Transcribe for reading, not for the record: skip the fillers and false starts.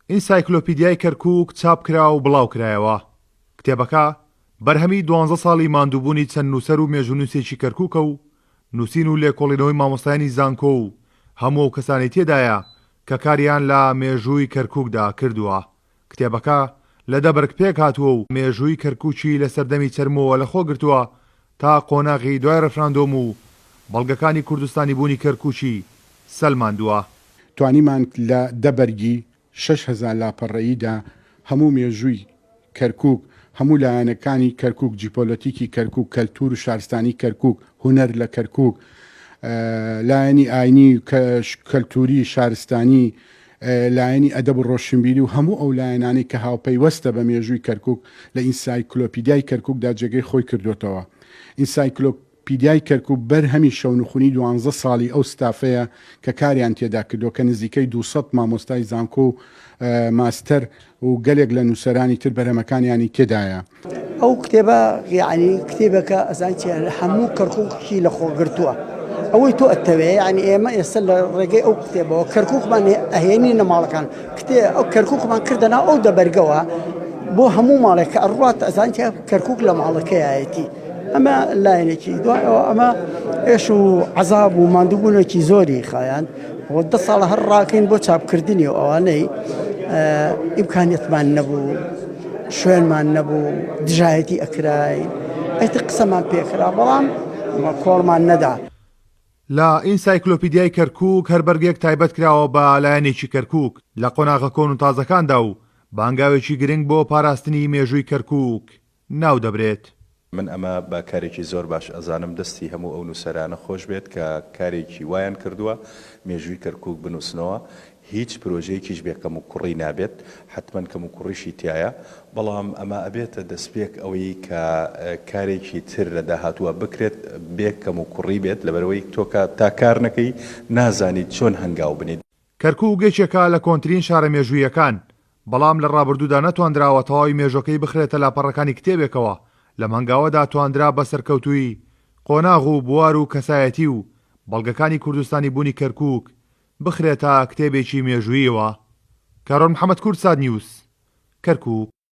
ئینسایکلۆپیدیای کەرکووک چاپ کرا و بڵاو کرایەوە. کتێبەکە بەرهەمی دوانزە ساڵی ماندووبوونی چەند نووسەر و مێژوونووسێکی کەرکووکە و نووسین و لێکۆڵینەوەی مامۆستایانی زانکۆ و هەموو ئەو کەسانەی تێدایە کە کاریان لە مێژووی کەرکووکدا کردووە. کتێبەکە لە دە بەرگ پێکهاتووە و مێژووی کەرکووکی لە سەردەمی چەرمووەوە لەخۆ گرتووە تا قۆناغی دوای ڕێفراندۆم و بەڵگەکانی کوردستانیبوونی کەرکووکی سەلماندووە. توانیمان لە دە بەرگی 6000 لاپەڕەییدا هەموو مێژووی کەرکووک، هەموو لایەنەکانی کەرکووک، جیپۆلۆتیکی کەرکووک، کەلتوور و شارستانی کەرکووک، هونەر لە کەرکووک، لایەنی ئاینی، کەلتووری، شارستانی، لایەنی ئەدەب و ڕۆشنبیری و هەموو ئەو لایەنانەی کە هاوپەیوەستە بە مێژووی کەرکووک لە ئینسایکلۆپیدیای کەرکووکدا جێگەی خۆی کردۆتەوە. ئینسایکلۆپیدیای کەرکووک بەرهەمی شەونخونی دوانزە ساڵی ئەو ستافەیە کە کاریان تێدا کردووە کە نزیکەی 200 مامۆستای زانکۆ و ماستەر و گەلێک لە نووسەرانی تر بەرهەمەکانیانی تێدایە. ئەو کتێبە یەعنی کتێبێکە ئەزانی چیە هەموو کەرکووکی لە خۆ گرتووە ئەوەی تۆ ئەتەوێ یعنی ئێمە ئێستا لە ڕێگەی ئەو کتێبەوە کەرکووکمان ئەهێنینە ماڵەکان کتێ ئەو کەرکووکمان کردە ناو ئەو دەبەرگەوە بۆ هەموو ماڵێک کە ئەڕوات ئەزانی چیە کەرکووک لە ماڵەکەیەتی ئەمە لایەنێکی دوایەوە ئەمە ئێش و عەزاب و ماندووبوونێکی زۆری خایاند و دە ساڵە هەر ڕاکەین بۆ چاپکردنی و ئەوانەی ئیمکانیەتمان نەبوو شوێنمان نەبوو دژایەتی ئەکراین ئەیتر قسەمان پێکرا بەڵام کۆڵمان نەدا. لە ئینسایکلۆپیدیای کەرکووک هەر بەرگێک تایبەت کراوە بە لایەنێکی کەرکووک لە قۆناغە کۆن و تازەکاندا و بە هەنگاوێکی گرنگ بۆ پاراستنی مێژووی کەرکووک ناو دەبرێت. من ئەمە بە کارێکی زۆر باش ئەزانم دەستی هەموو ئەو نووسەرانە خۆش بێت کە کارێکی وایان کردووە مێژووی کەرکووک بنووسنەوە هیچ پرۆژەیەکیش بێ کەموکوڕی نابێت حەتمەن کەموکوڕیشی تیایە بەڵام ئەمە ئەبێتە دەستپێک ئەوەی کە کارێکی تر لە داهاتووە بکرێت بێ کەموکوڕی بێت لەبەرئەوەی تۆ کە تا کار نەکەی نازانیت چۆن هەنگاو بنێیت. کەرکووک یەکێکە لە کۆنترین شارە مێژووییەکان، بەڵام لە ڕابردوودا نەتواندراوە تەواوی مێژوەکەی بخرێتە لاپەڕەکانی کتێبێکەوە، لەم هەنگاوەدا تواندرا بە سەرکەوتوویی قۆناغ و بوار و کەسایەتی و بەڵگەکانی کوردستانی بوونی کەرکووک بخرێتە کتێبێکی مێژووییەوە. کارۆن محەمەد کوردسات نیوز، کەرکووک.